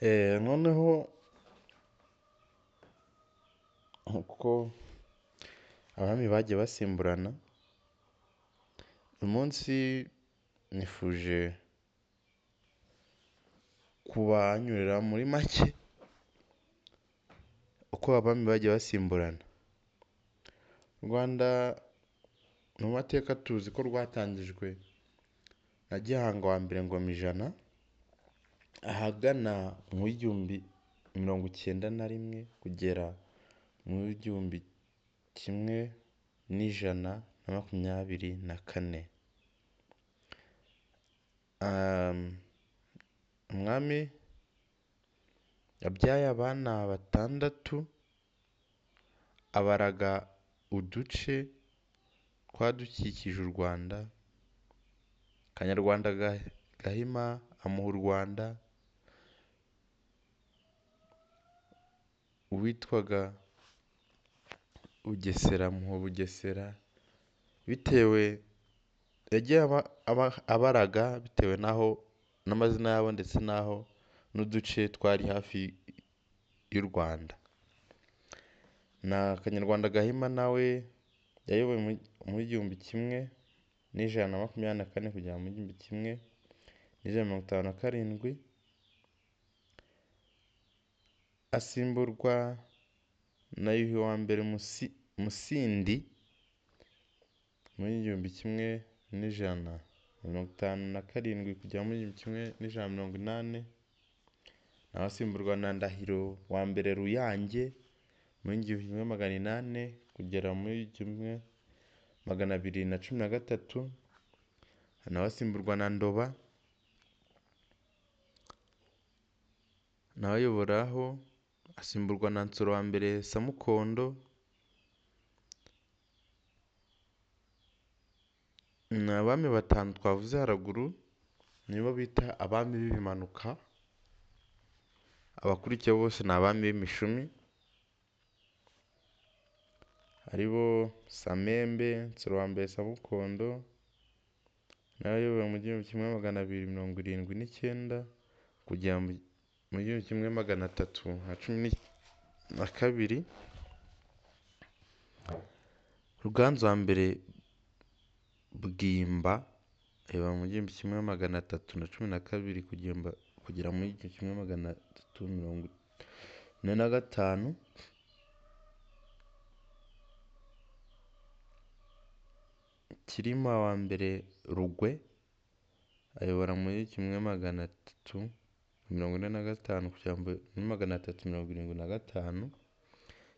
Noneho uko abami bagiye basimburana, uyu munsi nifuje kubanyurira muri make uko abami bagiye basimburana. U Rwanda mu mateka tuzi ko rwatangijwe na Gihanga wa mbere Ngomijana, ahagana mu 1091 kugera mu 1124. Umwami yabyaye abana batandatu, abaraga uduce twari dukikije u Rwanda, Kanyarwanda Gahima amuha u Rwanda, uwitwaga Bugesera amuha Bugesera, bitewe yagiye abaraga bitewe n'aho n'amazina yabo ndetse n'aho n'uduce twari hafi y'u Rwanda. Na Kanyarwanda Gahima nawe yayoboye mu 1124 kugera mu 1157, asimburwa na Yuhi wa mbere Musindi muri 1157 kugera muri 1180, nawe asimburwa na Ndahiro wa mbere Ruyange muri 1800 kugera muri 1213, nawe asimburwa na Ndoba, nawe ayoboraho, asimburwa na Nsoro wa mbere Samukondo. Ni abami batanu twavuze haruguru nibo bita abami b'ibimanuka, abakurikiye bose ni abami b'imishumi, aribo Samembe, Nsoro wa mbere Samukondo, nawe ayoboye mu 1279 kugera mu 1312. Ruganzu wa mbere Bwimba ayobora mu 1312 kugera muri 1345. Cyilima wa mbere Rugwe ayobora muri 1345 kugera muri 375.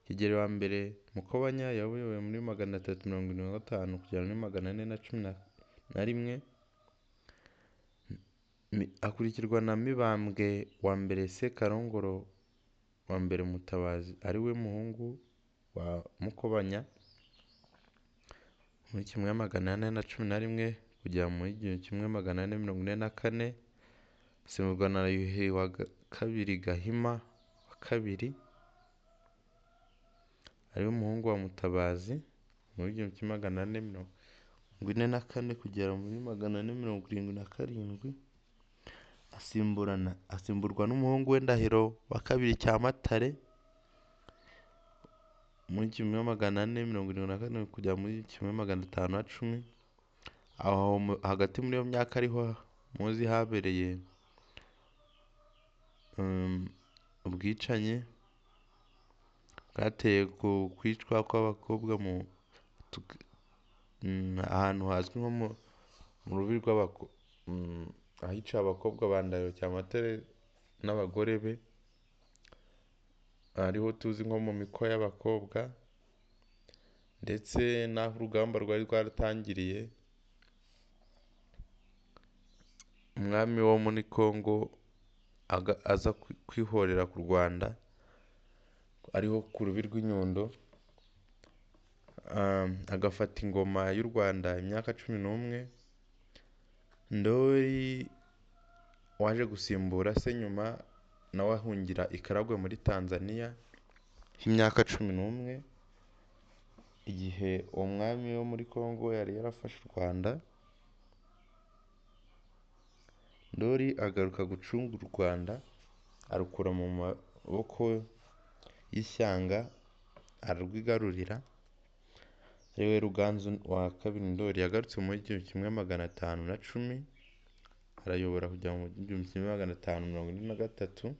Kigeli wa mbere Mukobanya yayoboye muri 375 kugera muri 411, akurikirwa na Mibambwe wa mbere Sekarongoro wa mbere Mutabazi ariwe muhungu wa Mukobanya muri 1411 kugera muri 1444, asimburwa na Yuhi wa kabiri Gahima wa kabiri ariwe umuhungu wa Mutabazi muri 1444 kugera muri 477, asimburwa n'umuhungu we Ndahiro wa kabiri Cyamatare muri 1474 kugera muri 1510. Aho hagati muri iyo myaka ariho muzi habereye ubwicanyi bwateye ku kwicwa kw'abakobwa mu ahantu hazwi nko mu rubi ahiciwe abakobwa ba Ndahiro Cyamatare n'abagore be, ariho tuzi nko mu miko y'abakobwa, ndetse n'aho urugamba rwari rwaratangiriye umwami wo muri Congo aza kwihorera ku Rwanda, ariho ku rubi rw'inyundo, agafata ingoma y'u Rwanda imyaka 11. Ndoli waje gusimbura se nyuma nawe ahungira i Karagwe muri Tanzania y'imyaka 11, igihe uwo mwami wo muri Congo yari yarafashe u Rwanda. Ndoli agaruka gucunga u Rwanda arukura mu maboko y'ishyanga ararwigarurira, ariwe Ruganzu wa kabiri Ndoli. Yagarutse mu 1510 arayobora kujya mu 1543.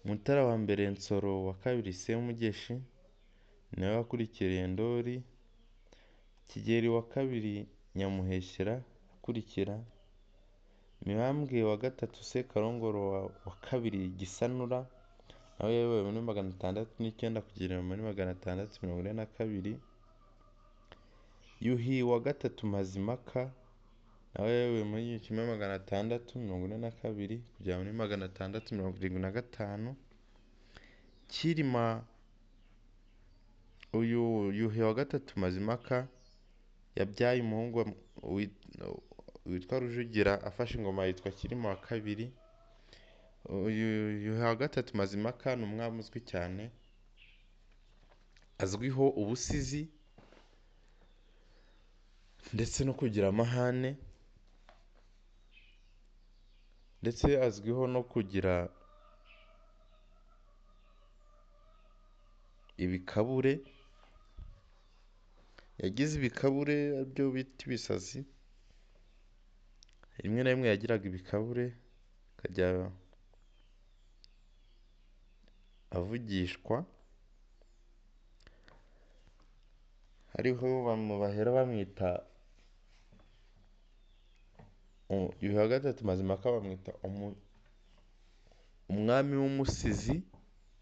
Mutara wa mbere Nsoro wa kabiri Semugeshi niwe wakurikiriye Ndoli. Kigeli wa kabiri Nyamuheshera akurikira Mibambwe wa gatatu Sekarongoro wa kabiri Gisanura, nawe yayoboye muri 609 kugera muri 642. Yuhi wa gatatu Mazimpaka nawe yayoboye muri 1642 kugera muri 675. Cyilima uyu Yuhi wa gatatu Mazimpaka yabyaye umuhungu witwa Rujugira, afashe ingoma yitwa Cyilima wa kabiri. Uyu Yuhi wa gatatu Mazimpaka ni umwami uzwi cyane, azwiho ubusizi ndetse no kugira amahane, ndetse azwiho no kugira ibikabure. Yagize ibikabure byo bita ibisazi, rimwe na rimwe yagiraga ibikabure akajya avugishwa, hariho bahera bamwita Yuhi wa gatatu Mazimpaka, bamwita umwami w'umusizi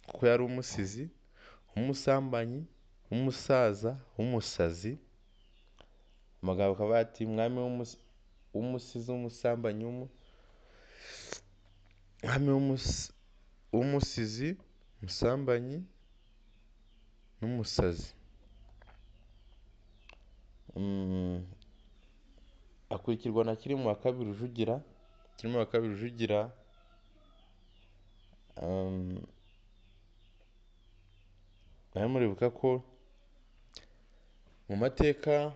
kuko yari umusizi, umusambanyi, umusaza, w'umusazi. Amagambo akaba ati umwami w'umusizi, w'umusambanyi, umwami w'umusizi, umusambanyi n'umusazi. Akurikirwa na Cyilima wa kabiri Rujugira. Cyilima wa kabiri Rujugira nawe muribuka ko mu mateka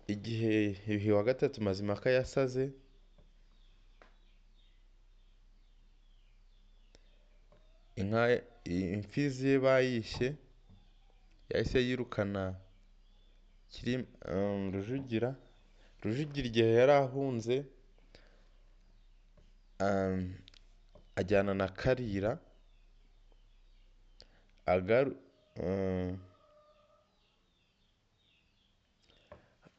igihe Yuhi wa gatatu Mazimpaka yasaze, inka imfizi ye bayishe, yahise yirukana Rujugira. Rujugira igihe yari ahunze ajyana na Karira,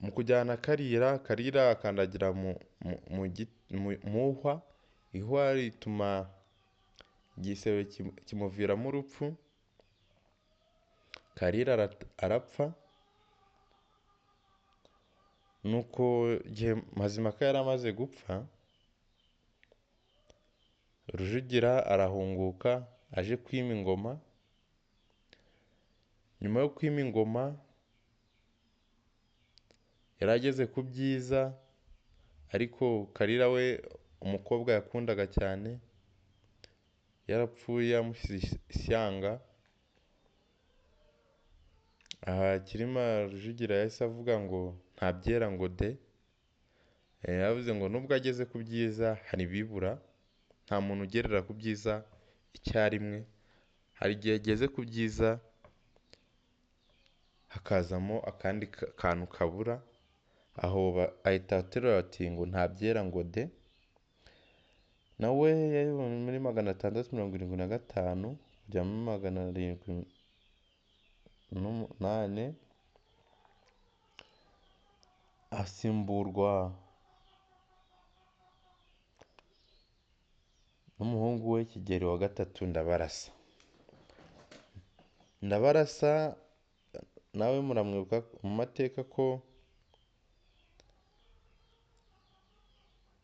mu kujyana Karira, Karira akandagira mu hwa, ihwa rituma igisebe kimuviramo urupfu, Karira arapfa. Nuko igihe Mazimpaka yari amaze gupfa, Rujugira arahunguka aje kwima ingoma. Nyuma yo kwima ingoma yari ageze ku byiza, ariko Karira we umukobwa yakundaga cyane yarapfuye amusize ishyanga. Aha Cyilima Rujugira yahise avuga ngo nta byera ngo de. Yavuze ngo nubwo ageze ku byiza hari ibibura, nta muntu ugerera ku byiza icyarimwe, hari igihe ageze ku byiza hakazamo akandi kantu kabura, aho ahita aterura ati ngo nta byera ngo de. Nawe yari muri 675 kujya muri 708, asimburwa n'umuhungu we Kigeli wa gatatu Ndabarasa. Ndabarasa nawe muramwibuka mu mateka ko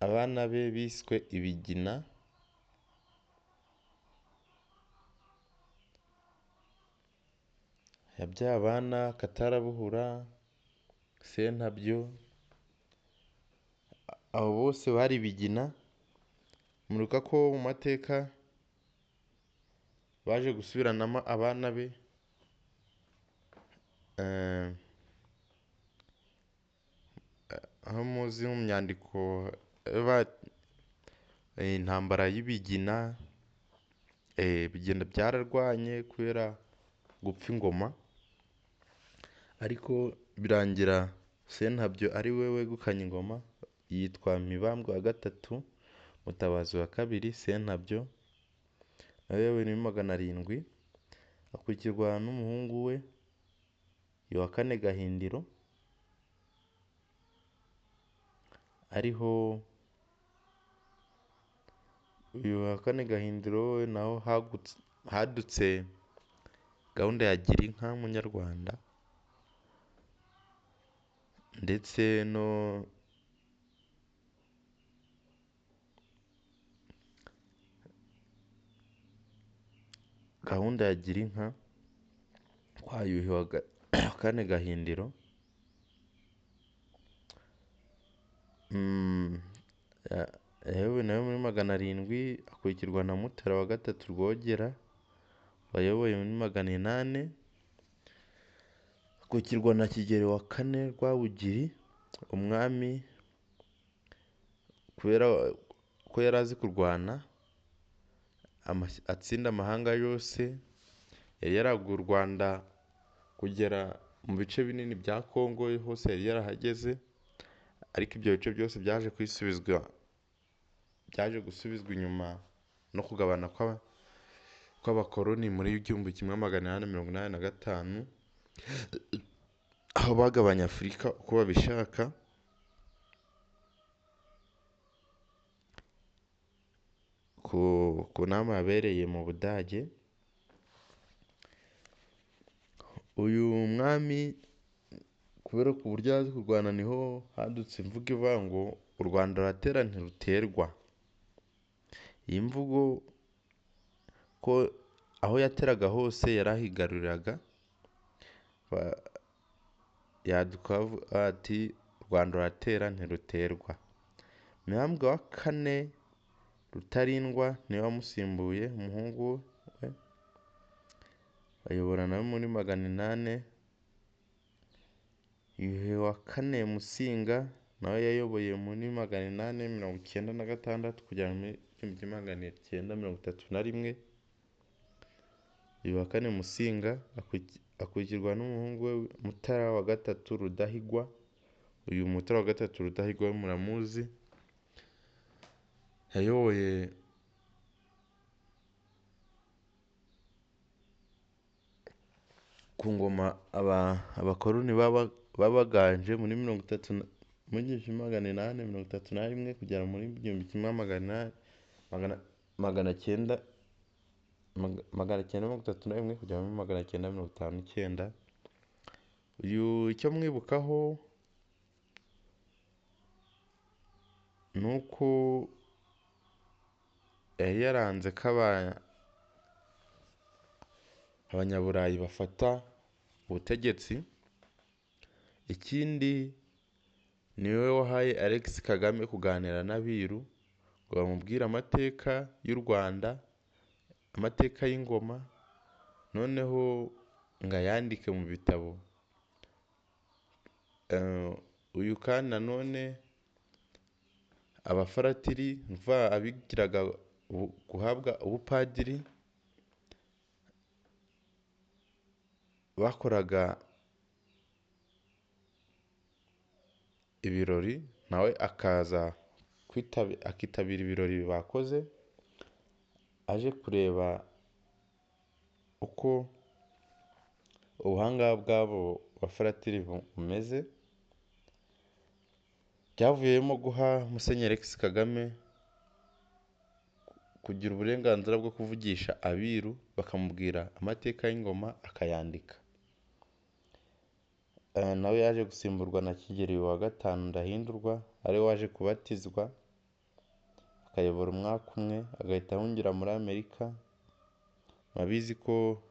abana be biswe ibigina. Yabyaye abana Katarabuhura, Sentabyo, abo bose bari ibigina. Muribuka ko mu mateka baje gusubiranamo abana be, aho muzi mu myandiko Intambara y'Ibigina, bigenda byararwanye kubera gupfa ingoma, ariko birangira Sentabyo ari we wegukanye ingoma, yitwa Mibambwe wa gatatu Mutabazi wa kabiri Sentabyo, nawe yayoboye muri 700, akurikirwa n'umuhungu we wa kane Gahindiro, ariho uyu wa kane Gahindiro we naho hadutse gahunda ya gira inka munyarwanda, ndetse no gahunda ya gira inka kwa Yuhi wa kane Gahindiro. Yayobowe nawe muri 700, akurikirwa na Mutara wa gatatu Rwogera wayoboye muri 800, akurikirwa na Kigeli wa kane Rwabugiri, umwami kubera ko yari azi kurwana atsinda amahanga yose, yari yaraguye u Rwanda kugera mu bice binini bya Kongo hose yari yarahageze, ariko ibyo bice byose byaje kwisubizwa, byaje gusubizwa inyuma no kugabana kw'abakoloni muri 1885, aho bagabanya Afurika uko babishaka. Ku nama yabereye mu Budage. Uyu mwami kubera ku buryo azi kurwana niho hadutse imvugo ivuga ngo u Rwanda ruratera ntiruterwa. Iyi mvugo ko aho yateraga hose yarahigaruriraga, yaduka ati u Rwanda ruratera ntiruterwa. Mibambwe wa kane Rutarindwa niwe wamusimbuye, umuhungu we ayobora nawe muri 800. Yuhi wa kane Musinga nawe yayoboye muri 896 kugera muri 1931. Yuhi wa kane Musinga akurikirwa n'umuhungu we Mutara wa gatatu Rudahigwa. Uyu Mutara wa gatatu Rudahigwa muramuzi, yayoboye ku ngoma abakoloni babaganje muri 30 muri 1831 kugera muri 1931 kugera muri 959. Uyu icyo mwibukaho ni uko yari yaranze ko abanyaburayi bafata ubutegetsi. Ikindi niwe wahaye Alex Kagame kuganira n'abiru ngo bamubwire amateka y'u Rwanda, amateka y'ingoma, noneho ngo ayandike mu bitabo. Uyu kandi nanone abafaratiri abigiraga guhabwa ubupadiri bakoraga ibirori, nawe akaza akitabira ibirori bakoze, aje kureba uko ubuhanga bw'abo bafaratiri bumeze. Byavuyemo guha Musenyeri Alex Kagame kugira uburenganzira bwo kuvugisha abiru bakamubwira amateka y'ingoma akayandika. Nawe yaje gusimburwa na Kigeli wa gatanu Ndahindurwa, ariwe waje kubatizwa akayobora umwaka umwe agahita ahungira muri Amerika. Murabizi ko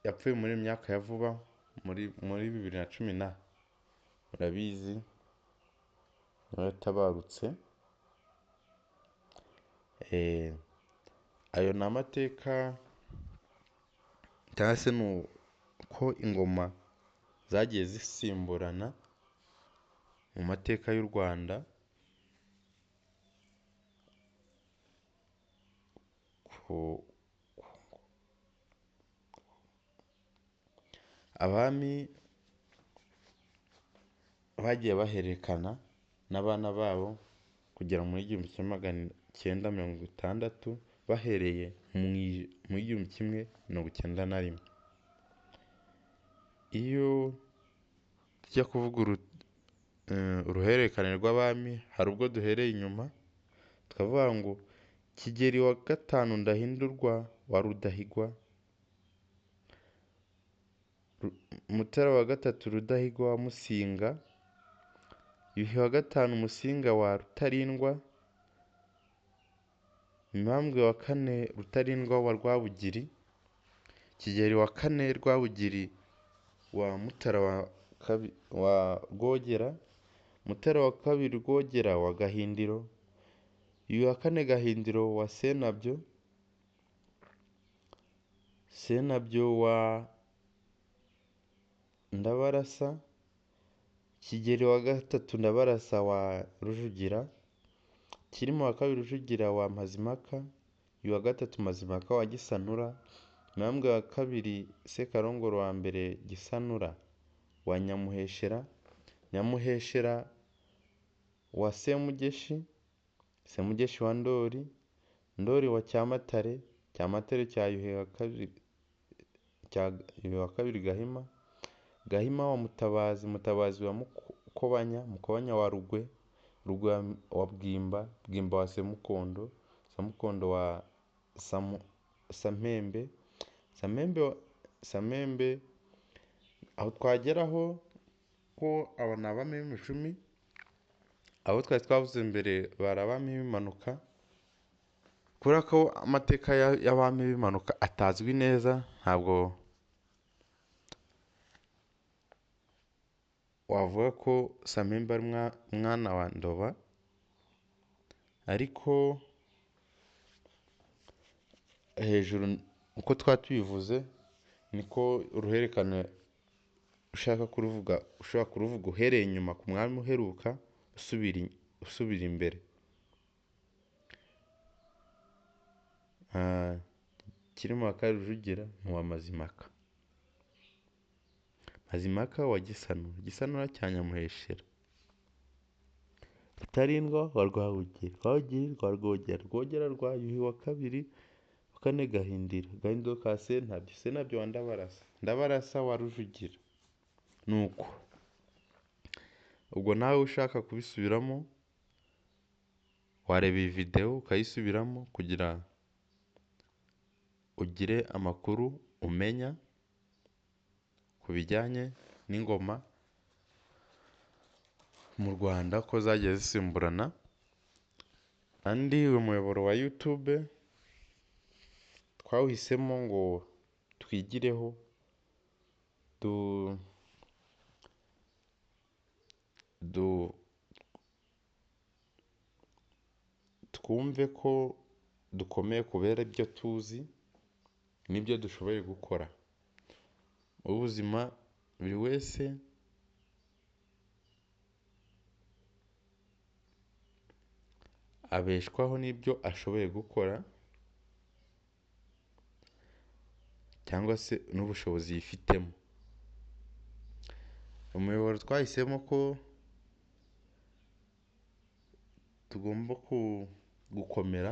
yapfuye muri myaka ya vuba muri 2010, murabizi yaratabarutse. Ayo ni amateka cyangwa se ni uko ingoma zagiye zisimburana mu mateka y'u Rwanda. ku abami bagiye bahererekana n'abana babo kugera muri 1960, bahereye mu 1191. Iyo tujya kuvuga uruhererekane rw'abami, hari ubwo duhereye inyuma tukavuga ngo Kigeli wa gatanu Ndahindurwa wa Rudahigwa, Mutara wa gatatu Rudahigwa wa Musinga, Yuhi wa gatanu Musinga wa Rutarindwa, Mibambwe wa kane Rutarindwa wa Rwabugiri, Kigeli wa kane Rwabugiri wa Mutara wa Rwogera, Mutara wa kabiri Rwogera wa Gahindiro, Yuhi wa kane Gahindiro wa Senabyo, Senabyo wa Ndabarasa, Kigeli wa gatatu Ndabarasa wa Rujugira, Cyilima wa kabiri Rujugira wa Mazimpaka, Yuhi wa gatatu Mazimpaka wa Gisanura, Mibambwe wa kabiri Sekarongoro wa mbere Gisanura wa Nyamuheshera, Nyamuheshera wa Semugeshi, Semugeshi wa Ndoli, Ndoli wa Cyamatare, Cyamatare cya Yuhi wa kabiri Gahima, Gahima wa Mutabazi, Mutabazi wa Mukobanya, Mukobanya wa Rugwe, Rugwe wa Bwimba, Bwimba wa Semukondo, Semukondo wa Sampembe, Sampembe. Aho twageraho ko aba ni abami b'imishumi, abo twari twavuze mbere bari abami b'impanuka, kubera ko amateka y'abami b'impanuka atazwi neza, ntabwo wavuga ko Sampembe ari mwana wa Ndoba, ariko hejuru uko twari tubivuze niko uruhererekane ushaka kuruvuga ushobora kuruvuga uhereye inyuma ku mwami uheruka usubira imbere. Cyilima wa kabiri Rujugira ni uwa Mazimpaka, Mazimpaka wa Gisanura, Gisanura cya Nyamuheshera, Rutarindwa wa Rwabugiri, Rwabugiri rwa Rwogera, Rwogera rwa Yuhi wa kabiri wa kane Gahindiro, Gahindiro ka Sentabyo, Sentabyo wa Ndabarasa, Ndabarasa wa Rujugira. Nuko ubwo nawe ushaka kubisubiramo wareba iyi videwo ukayisubiramo kugira ugire amakuru umenya ku bijyanye n'ingoma mu Rwanda ko zagiye zisimburana. Kandi uyu muyoboro wa YouTube twawuhisemo ngo twigireho, twumve ko dukomeye kubera ibyo tuzi n'ibyo dushoboye gukora. Ubuzima buri wese abeshwaho n'ibyo ashoboye gukora cyangwa se n'ubushobozi yifitemo. Umuyoboro twahisemo ko tugomba gukomera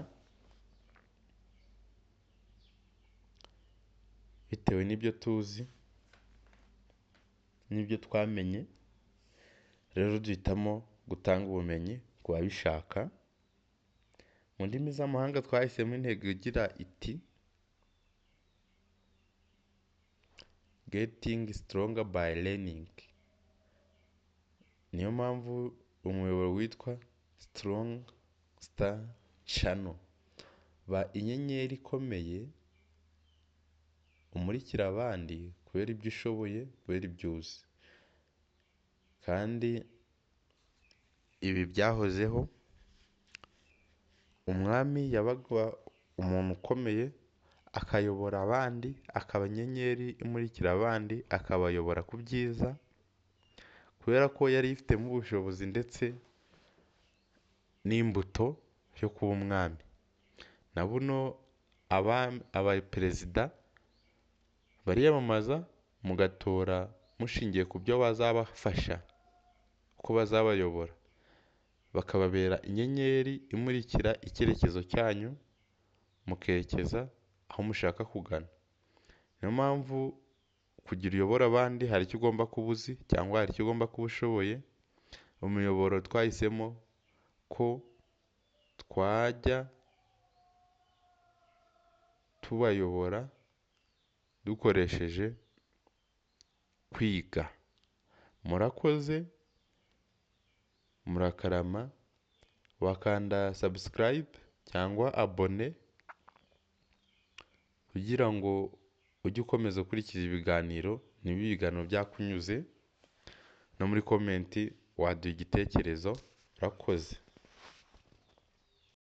bitewe n'ibyo tuzi n'ibyo twamenye, rero duhitamo gutanga ubumenyi ku babishaka. Mu ndimi z'amahanga twahisemo intego igira iti getting stronger by learning. Niyo mpamvu umuyoboro witwa Strong Star Channel. Ba inyenyeri ikomeye umurikira abandi kubera ibyo ushoboye, kubera ibyo uzi. Kandi ibi byahozeho, umwami yabaga umuntu ukomeye akayobora abandi, akaba inyenyeri imurikira abandi, akabayobora ku byiza, kubera ko yari yifitemo ubushobozi ndetse n'imbuto yo kuba umwami. Na buno Abaperezida bariyamamaza, mugatora mushingiye ku byo bazabafasha, uko bazabayobora, bakababera inyenyeri imurikira icyerekezo cyanyu, mukerekeza aho mushaka kugana. Niyo mpamvu kugira uyobore abandi hari icyo ugomba kuba uzi cyangwa hari icyo ugomba kuba ushoboye. Umuyoboro twahisemo ko twajya tubayobora dukoresheje kwiga. Murakoze, murakarama. Wakanda subscribe cyangwa abone kugira ngo ujye ukomeza ukurikiza ibiganiro, niba ibiganiro byakunyuze, no muri comment waduha igitekerezo. Urakoze.